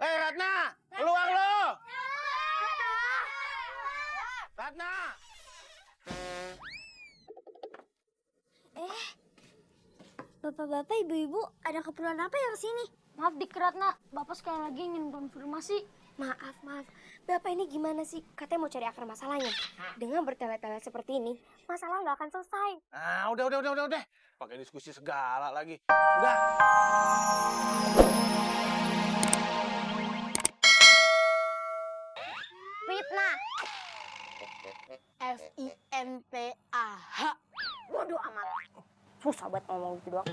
Ratna, keluar lo! Ratna! Bapak-bapak, ibu-ibu, ada keperluan apa ya kesini? Maaf Dik Ratna, Bapak sekali lagi ingin konfirmasi. Maaf. Bapak ini gimana sih? Katanya mau cari akar masalahnya. Dengan bertele-tele seperti ini, masalah nggak akan selesai. Ah, udah. Pakai diskusi segala lagi. Udah. Fitnah. FINTAH. Bodoh amat. Susah banget ngomong gitu doang.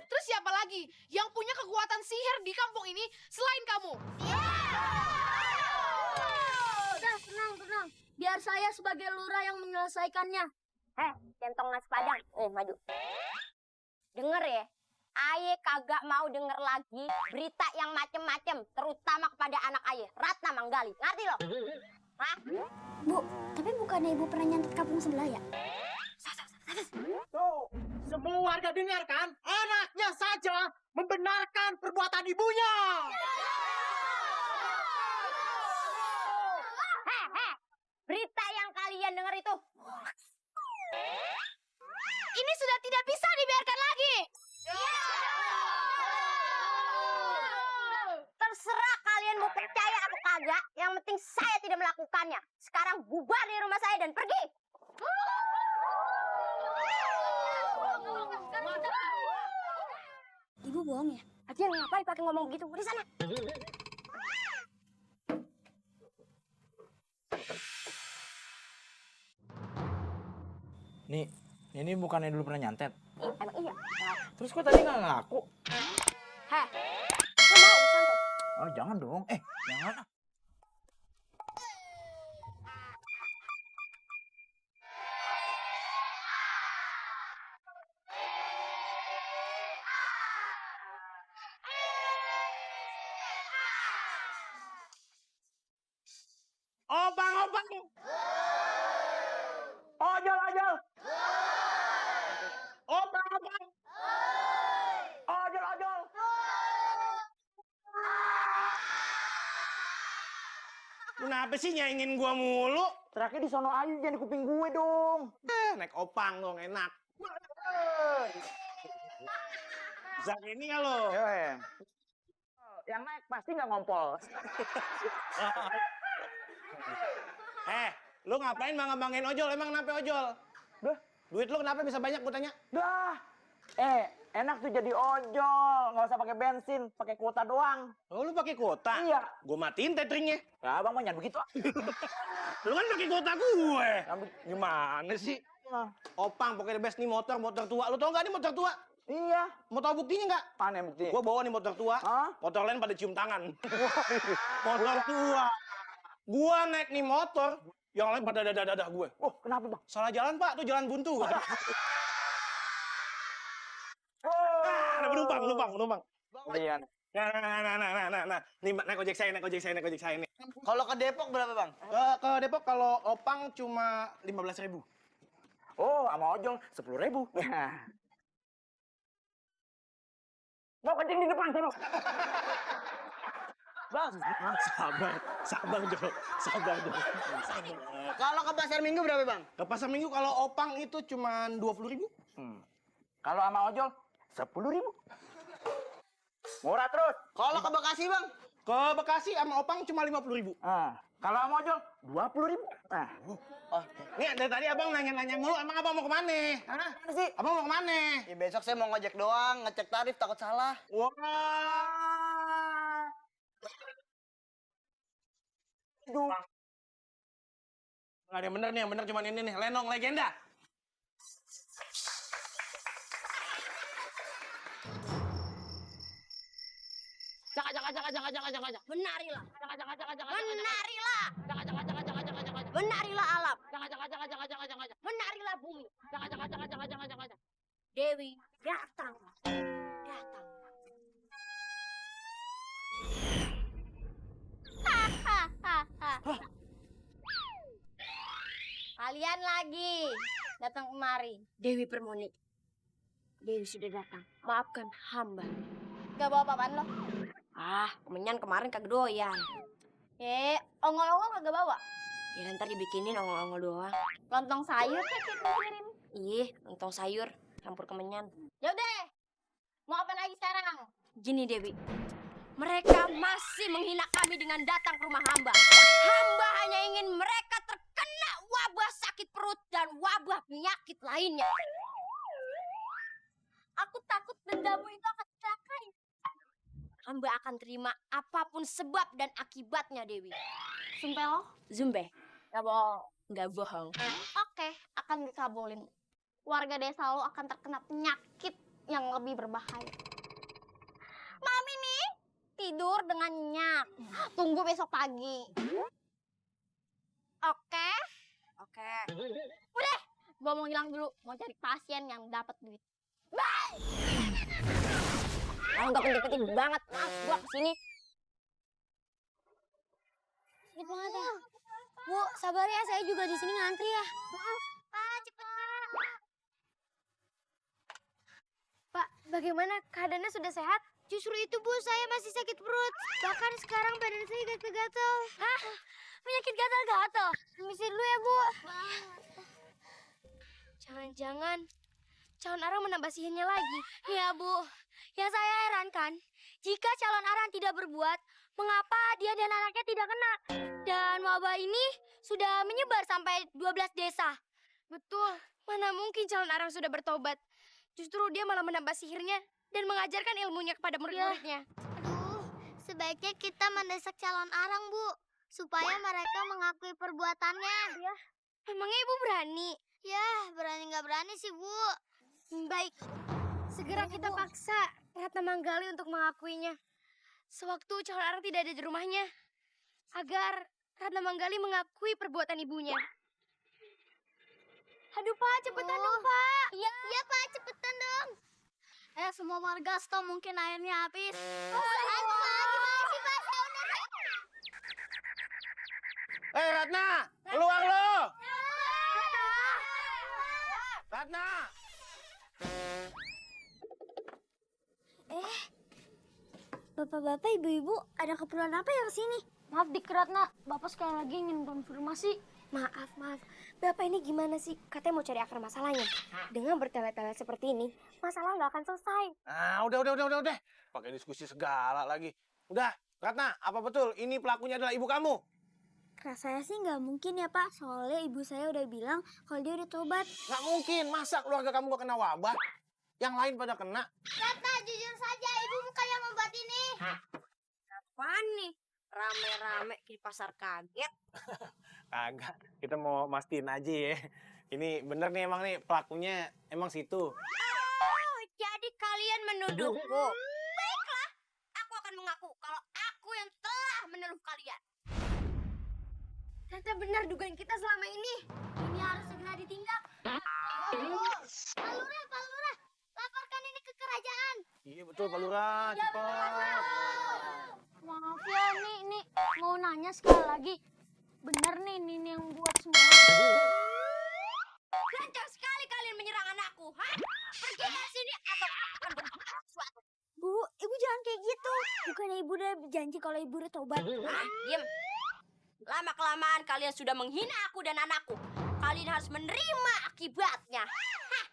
Terus siapa lagi yang punya kekuatan sihir di kampung ini selain kamu? Udah, tenang. Biar saya sebagai lurah yang menyelesaikannya. Centong nasi padang. Maju. Denger ya. Aye kagak mau denger lagi berita yang macem-macem. Terutama kepada anak Aye, Ratna Manggali. Ngerti lo? Hah? Bu, tapi bukannya ibu pernah nyantet kampung sebelah ya? Tuh, semua warga dengar kan? Anaknya saja membenarkan perbuatan ibunya. Berita yang kalian denger itu Ini sudah tidak bisa dibiarkan lagi. terserah kalian mau percaya atau kagak. Yang penting saya tidak melakukannya. Sekarang bubar dari rumah saya dan pergi. Ibu bohong ya? Aja ngapain pakai ngomong begitu? Di sana. Nih, ini bukannya dulu pernah nyantet. Emang iya. Terus kok tadi nggak ngaku? Heh. Lu mau urusan tuh? Oh, jangan dong. Jangan. Opang. Ojol. Opang. Ojol. Kenapa sih nyaingin gua mulu? Terakhir di sono aja, jangan di kuping gue dong. Naik opang dong, enak. Zak ini ya lo. Yang naik pasti nggak ngompol. Lu ngapain bangga-banggain ojol? Emang kenapa ojol? Dah. Duit lu kenapa bisa banyak, gua tanya? Dah. Enak tuh jadi ojol, nggak usah pakai bensin, pakai kuota doang. Oh, lu pakai kuota? Iya. Gua matiin tetringnya. Ya, abang mah jangan begitu. Lu kan pakai kuota gue. Gimana sih? Nah, Opang, pokoknya the best nih motor tua. Lu tau nggak nih motor tua? iya. Mau tau buktinya nggak? Mana yang bukti? Gua bawa nih motor tua. Hah? Motor lain pada cium tangan. Motor tua. Gua naik nih motor, yang lain pada dadah gue. Oh, kenapa bang? Salah jalan, Pak. Tuh jalan buntu. Ada penumpang. Iya. Nah. Nih, naik ojek saya nih. Kalau ke Depok berapa, Bang? Ke Depok kalau opang cuma 15.000. Oh, sama ojol 10.000. Mau kencing di depan sana. Bang, Sabar dong. kalau ke Pasar Minggu berapa, Bang? Ke pasar minggu kalau opang itu cuma 20.000. Kalau sama ojol 10.000. Murah terus. Kalau ke Bekasi, Bang? Ke Bekasi sama opang cuma 50.000. Kalau sama ojol 20.000. Oh, Nih dari tadi abang nanya mulu, emang abang mau kemana? Hah? mana sih? Abang mau kemana? Ya besok saya mau ngojek doang, ngecek tarif, takut salah. Wah. Aduh. Nggak ada yang bener nih, yang bener cuma ini nih, Lenong Legenda. Benarilah. Benarilah alam. Benarilah bumi. Dewi datang. Kalian lagi datang kemari. Dewi Permoni. Dewi sudah datang. Maafkan hamba. Gak bawa apaan lo? Ah, kemenyan kemarin kagak doyan. Ongol-ongol kagak bawa. Ya ntar dibikinin ongol-ongol doang. Lontong sayur kayak kita kirim. Ih, lontong sayur campur kemenyan. Ya udah. Mau apa lagi sekarang? Gini Dewi, mereka masih menghina kami dengan datang ke rumah hamba. Hamba hanya ingin mereka terkena wabah sakit perut dan wabah penyakit lainnya. Aku takut dendamu itu akan tercapai. Hamba akan terima apapun sebab dan akibatnya Dewi. Sumpah lo? Zumbe, Ya bohong. nggak bohong. Oke, akan dikabulin. Warga desa lo akan terkena penyakit yang lebih berbahaya. Mami nih tidur dengan nyenyak. Tunggu besok pagi. Oke? Oke. Udah, gua mau hilang dulu, mau cari pasien yang dapat duit. Kalau nggak penting-penting banget, maaf gua kesini. Gitu banget ya. Bu, sabar ya, saya juga di sini ngantri ya. Pak, cepet. Pak, bagaimana keadaannya sudah sehat? Justru itu Bu, saya masih sakit perut. Bahkan sekarang badan saya gatel-gatel. Hah? Penyakit gatal-gatal? Permisi dulu ya Bu. Jangan-jangan calon arang menambah sihirnya lagi. Ya Bu, yang saya herankan, jika calon arang tidak berbuat, mengapa dia dan anaknya tidak kena? Dan wabah ini sudah menyebar sampai 12 desa. Betul, mana mungkin calon arang sudah bertobat. Justru dia malah menambah sihirnya dan mengajarkan ilmunya kepada murid-muridnya. Aduh, sebaiknya kita mendesak calon arang, Bu. Supaya mereka mengakui perbuatannya. Ya. Emangnya ibu berani? Ya, berani nggak berani sih, Bu. Baik, segera kita paksa Ratna Manggali untuk mengakuinya. Sewaktu calon arang tidak ada di rumahnya, agar Ratna Manggali mengakui perbuatan ibunya. Aduh, Pak, cepetan dong, Pak. Iya, Pak, cepetan dong. Semua warga stop, mungkin airnya habis. Aduh, Pak, gimana sih, Pak? Ratna, keluar lo! Ratna! Bapak-bapak, ibu-ibu, ada keperluan apa ya kesini? Maaf, Dik Ratna. Bapak sekali lagi ingin konfirmasi. Maaf. Bapak ini gimana sih? Katanya mau cari akar masalahnya. Dengan bertele-tele seperti ini, masalah nggak akan selesai. Ah, udah. Pakai diskusi segala lagi. Udah, Ratna, apa betul ini pelakunya adalah ibu kamu? Rasanya sih nggak mungkin ya, Pak. Soalnya ibu saya udah bilang kalau dia udah tobat. Nggak mungkin, masa keluarga kamu gak kena wabah? Yang lain pada kena. Ratna, jujur saja, ibu bukan yang membuat ini. Apaan nih? Rame-rame di pasar kaget. Kagak, kita mau mastiin aja ya. Ini bener nih emang nih pelakunya emang situ. Oh, jadi kalian menuduhku. Baiklah, aku akan mengaku kalau aku yang telah menuduh kalian. Ternyata benar dugaan kita selama ini. Ini harus segera ditindak. Pak Lurah, laporkan ini ke kerajaan. Iya betul Pak Lurah, cepat. Maaf ya, nih mau nanya sekali lagi. Bener nih, ini yang buat semua. Lancang sekali kalian menyerang anakku, ha? Pergi dari sini atau aku akan berbuat sesuatu. Bu, ibu jangan kayak gitu. Bukannya ibu udah janji kalau ibu udah tobat. Diam. Lama-kelamaan kalian sudah menghina aku dan anakku. Kalian harus menerima akibatnya. Lihat.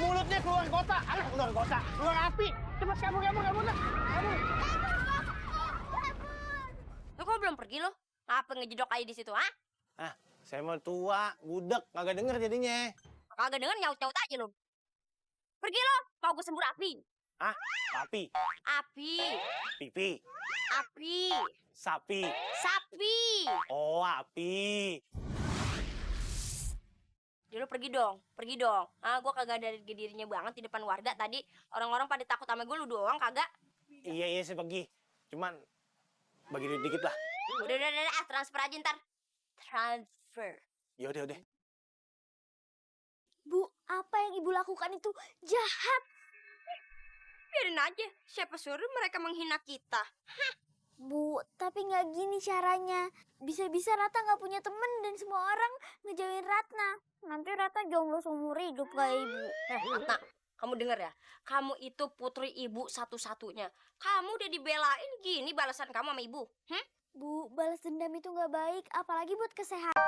Mulutnya keluar kota. Alah, keluar kota. Keluar api. Cepat kabur. Lo kok belum pergi lo? Apa ngejedok aja di situ, ha? Ah, saya mau tua, budek, kagak denger jadinya. Kagak denger nyaut-nyaut aja lo. Pergi lo, mau gue sembur api. Ah, api, Api, pipi, api, sapi. sapi. Oh, api. Dia lo pergi dong. Ah, gue kagak ada dirinya banget di depan warga tadi. Orang-orang pada takut sama gue, lu doang kagak. Iya, saya pergi. Cuman bagi duit dikit lah. Udah, transfer aja ntar. Transfer. Yaudah. Bu, apa yang ibu lakukan itu jahat. Biarin aja, siapa suruh mereka menghina kita. Bu, tapi nggak gini caranya. Bisa-bisa Ratna nggak punya temen dan semua orang ngejauhin Ratna. Nanti Ratna jomblo seumur hidup kayak ibu. Ratna, kamu denger ya. Kamu itu putri ibu satu-satunya. Kamu udah dibelain gini balasan kamu sama ibu. Bu, balas dendam itu nggak baik, apalagi buat kesehatan.